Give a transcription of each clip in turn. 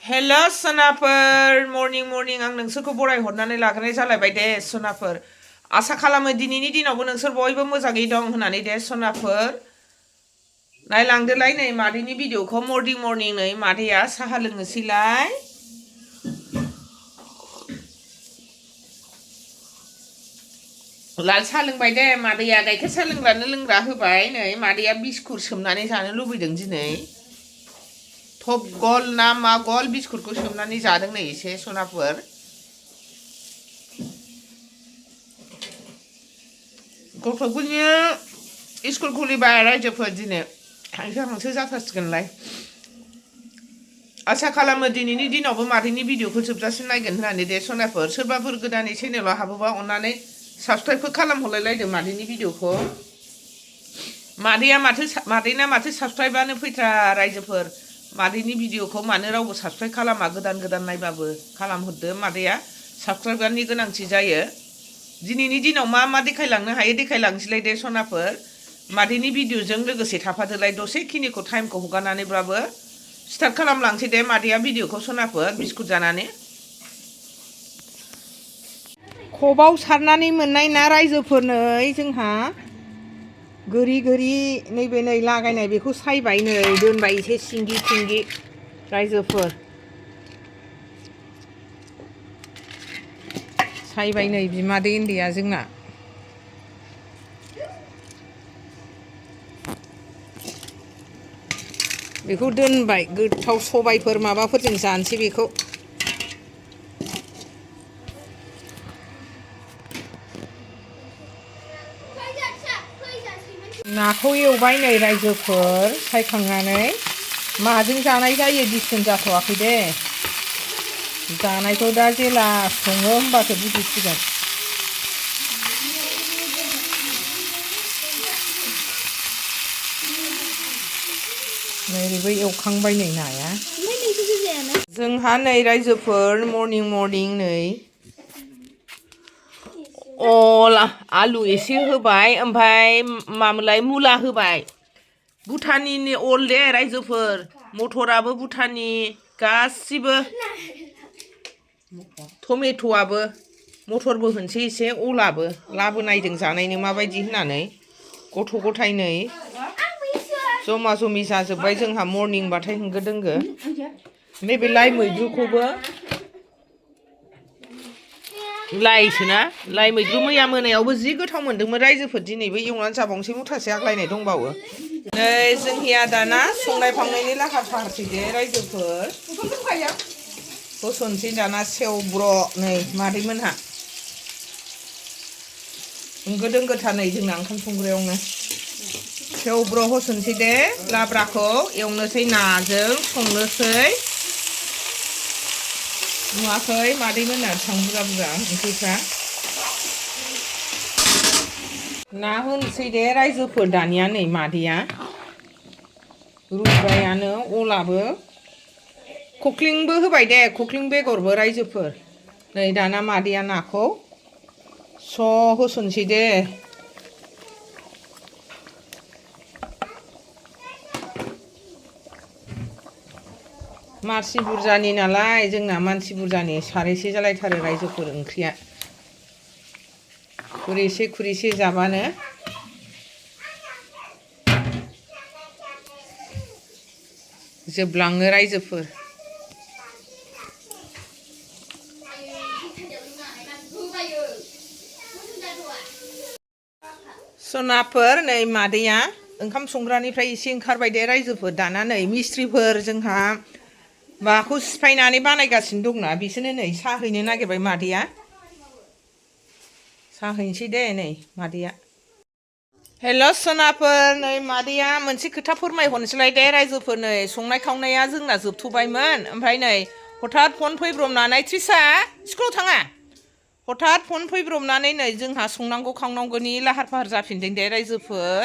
हेल' सोनाफोर morning morning आं नोंसोरखौ बरायहरनानै लाग्रोनाय जालायबाय दे सोनाफोर आसा खालामो दिनैनि दिनावबो नोंसोर बयबो मोजाङै दं होननानै दे सोनाफोर नायलांदोलाय नै मादैनि भिडिअखौ मर्निं मर्निं नै मादैया साहा लोंनोसैलाय लाल साहा लोंबाय दे मादैया गाइखेर साहा लोंग्रानो लोंग्रा होबाय नै मादैया बिस्कुट सोमनानै जानो लुबैदों दिनै टप गल ना मा गल बिस्कुटखौ सोमनानै जादों नै एसे सनाफोर गथ'फोरनि स्कुल खुलिबाय रायजोफोर दिनै हांसो जाथारसिगोनलाय आसा खालामो दिनैनि दिनावबो मादैनि भिडिअखौ जोबजासिम नायगोन होननानै दे सनाफोर सोरबाफोर गोदानै चेनेलाव हाबोबा अननानै साबसक्राइबबो खालामहरलायलायदो मादैनि भिडिअखौ मादैना माथो साबसक्राइबानो फैथ्रा रायजोफोर मादैनि भिडिअखौ मानो रावबो साबसक्राइब खालामा गोदान नायबाबो खालामहरदो मादैया साबसक्राइबारनि गोनांथि जायो दिनैनि दिनाव मा देखायलांनो हायो देखायलांसैलाय दे सनाफोर मादैनि भिडिअजों लोगोसे थाफादोलाय दसेखिनिखौ टाइमखौ हगारनानैब्लाबो स्टार्ट खालामलांसै दे मादैया भिडिअखौ सनाफोर बिस्कुट जानानै खबाव सारनानै मोननाय ना रायजोफोर नै जोंहा गोरि नैबे नै लागायनाय बेखौ सायबाय नै दोनबाय एसे सिंगि रायजोफोर सायबाय नै बिमादै उन्दैया जोंना बेखौ दोनबाय गोथाव सबायफोर माबाफोरजों जानोसै बेखौ नाखौ एवबाय नै रायजोफोर सायखांनानै माजों जानाय जायो डिसिसन जाथ'वाखै दे जानायखौ दा जेला सङो होमबासो बुजिसिगोन नैबो एवखांबाय नै नाया जोंहा नै रायजोफोर मर्निं नै आलु एसे होबाय ओमफ्राय मामोनलाय मुला होबाय भुटाननि अल दे रायजोफोर मटराबो भुटाननि गासिबो टमेट'आबो मटरबो होनसै एसे अलाबो लाबोनायदों जानायनो माबायदि होननानै गथ' गथाय नै जमा जमि जाजोब्बाय जोंहा मर्निंबाथाय होंगो दोंगो नैबे लाइ मैद्रुखौबो लाइ मैद्रु मैया मोनायावबो जि गोथाव मोन्दोंमोन रायजोफोर दिनैबो एवनानै जाबावनोसै मुथासे आग्लायनाय दंबावो नै जोंनिया दाना संनाय खावनायनि लाहार फाहारसै दे रायजोफोर होसनसै दाना सेवब्र' नै मादैमोनहा होंगो दोंगोथार नै जोंना ओंखाम संग्रायावनो सेवब्र' होसनसै दे लाब्राखौ एवनोसै नाजों संनोसै नुवाखै मादैमोनहा बेसेबां बुरजा ओंख्रिफ्रा ना होनोसै दे रायजोफोर दानिया नै मादैया रुबायानो अलाबो खख्लिंबो होबाय दे खख्लिं बेगरबो रायजोफोर नै दाना मादैया नाखौ स' होसनसै दे मानसि बुरजानि नालाय जोंना मानसि बुरजानि सारैसे जालायथारो रायजोफोर ओंख्रिया खुरैसे जाबानो जोबलाङो रायजोफोर सनाफोर नै मादैया ओंखाम संग्रानिफ्राय एसे ओंखारबाय दे रायजोफोर दाना नै मिस्ट्रिफोर जोंहा माखौ सिफायनानै बानायगासिनो दंना बिसोरनो नै साहा हैनो नागिरबाय मादैया साहा हैनोसै दे नै मादैया हेल' सनाफोर नै मादैया मोनसे खोथा फोरमायहरनोसैलाय दे रायजोफोर नै संनाय खावनाया जोंना जोबथ'बायमोन ओमफ्राय नै हठात फन फैब्रबनानै त्रिसा स्कुलाव थाङा हठात फन फैब्रबनानै नै जोंहा संनांगौ खावनांगौनि लाहार फाहार जाफिनदों दे रायजोफोर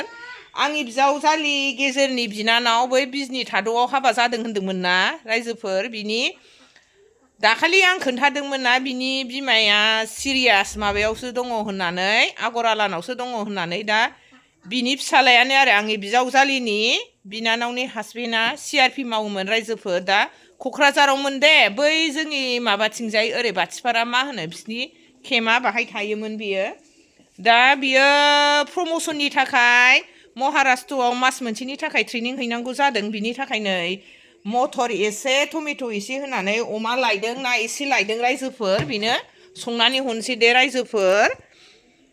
आंनि बिजावजालि गेजेरनि बिनानाव बै बिजनि थाद'आव हाबा जादों होन्दोंमोन ना रायजोफोर बिनि दाखालि आं खोन्थादोंमोन ना बिनि बिमाया सिरियास माबायावसो दङ होननानै आगरालानावसो दङ होननानै दा बिनि फिसालायानो आरो आंनि बिजावजालिनि बिनानावनि हासबेन्डआ CRP मावोमोन रायजोफोर दा क'क्राझारावमोन दे बै जोंनि माबाथिंजाय ओरै बाथिपारा मा होनो बिसिनि केम्पआ बाहाय थायोमोन बियो दा बियो प्रम'सननि थाखाय महाराष्ट्रआव मास मोनसेनि थाखाय ट्रेनिं हैनांगौ जादों बिनि थाखायनो मटर एसे टमेट' एसे होनानै अमा लायदों ना एसे लायदों रायजोफोर बेनो संनानै हरनोसै दे रायजोफोर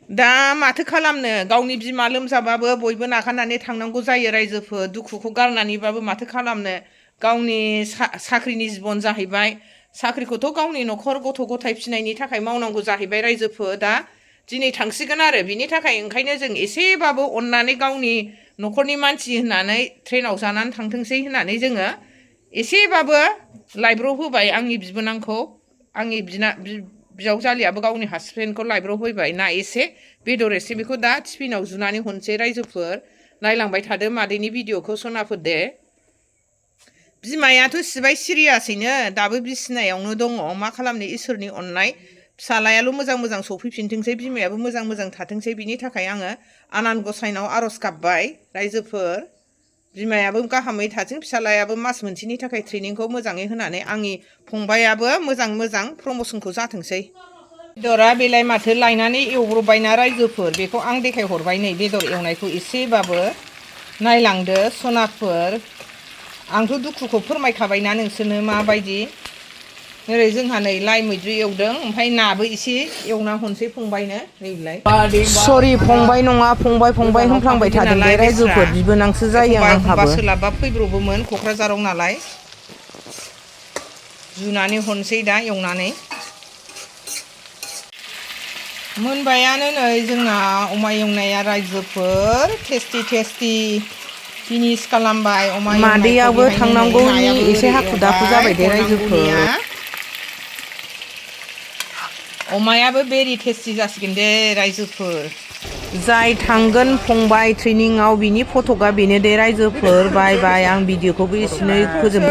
दा माथो खालामनो गावनि बिमा लोमजाबाबो बयबो नागारनानै थांनांगौ जायो रायजोफोर दुखुखौ गारनानैबाबो माथो खालामनो गावनि साख्रिनि जिबन जाहैबाय साख्रिखौथ' गावनि न'खर गथ' गथाय फिनायनि थाखाय मावनांगौ जाहैबाय रायजोफोर दा दिनै थांसिगोन आरो बिनि थाखाय ओंखायनो जों एसेबाबो अननानै गावनि न'खरनि मानसि होननानै ट्रेनाव जानानै थांथोंसै होननानै जोङो एसेबाबो लाइब्रब होबाय आंनि बिबोनांखौ आंनि बिजावजालियाबो गावनि हासबेन्डखौ लाइब्रब होबाय ना एसे बेदर एसे बेखौ दा टिफिनाव जुनानै हरनोसै रायजोफोर नायलांबाय थादो मादैनि भिडिअ'खौ सनाफोर दे बिमायाथ' सिबाय सिरियासैनो दाबो बिसिनायावनो दङ मा खालामनो इसोरनि अननाय फिसालायाल' मोजां मोजां सफैफिनथोंसै बिमायाबो मोजां मोजां थाथोंसै बिनि थाखाय आङो आनान गसाइनाव आर'ज गाबबाय रायजोफोर बिमायाबो गाहामै थाथों फिसालायाबो मास मोनसेनि थाखाय ट्रेनिंखौ मोजाङै होनानै आंनि फंबायाबो मोजां प्रम'सनखौ जाथोंसै बेदरा बेलाय माथो लायनानै एवब्रबबायना रायजोफोर बेखौ आं देखायहरबाय नै बेदर एवनायखौ एसेबाबो नायलांदो सनाफोर आंथ' दुखुखौ फोरमायखाबायना नोंसोरनो माबायदि ओरै जोंहा नै लाइ मैद्रु एवदों ओमफ्राय नाबो एसे एवना हरनोसै फंबायनो नैलाय सरि फंबाय नङा फंबाय होनफ्लांबाय थादों दे रायजोफोर बिबोनांसो जायो आंहाबो सोलाबबा फैब्रबोमोन क'क्राझाराव नालाय जुनानै हरनोसै दा एवनानै मोनबायानो नै जोंना अमा एवनाया रायजोफोर टेस्टि फिनिश खालामबाय अमा मादैयाबो थांनांगौनि एसे हाखु दाखु जाबाय दे रायजोफोर अमायाबो भेरि टेस्टि जासिगोन दे रायजोफोर जाय थांगोन फंबाय ट्रेनिंआव बिनि फटकआ बेनो दे रायजोफोर बाय आं भिडिअखौबो एसेनो फोजोब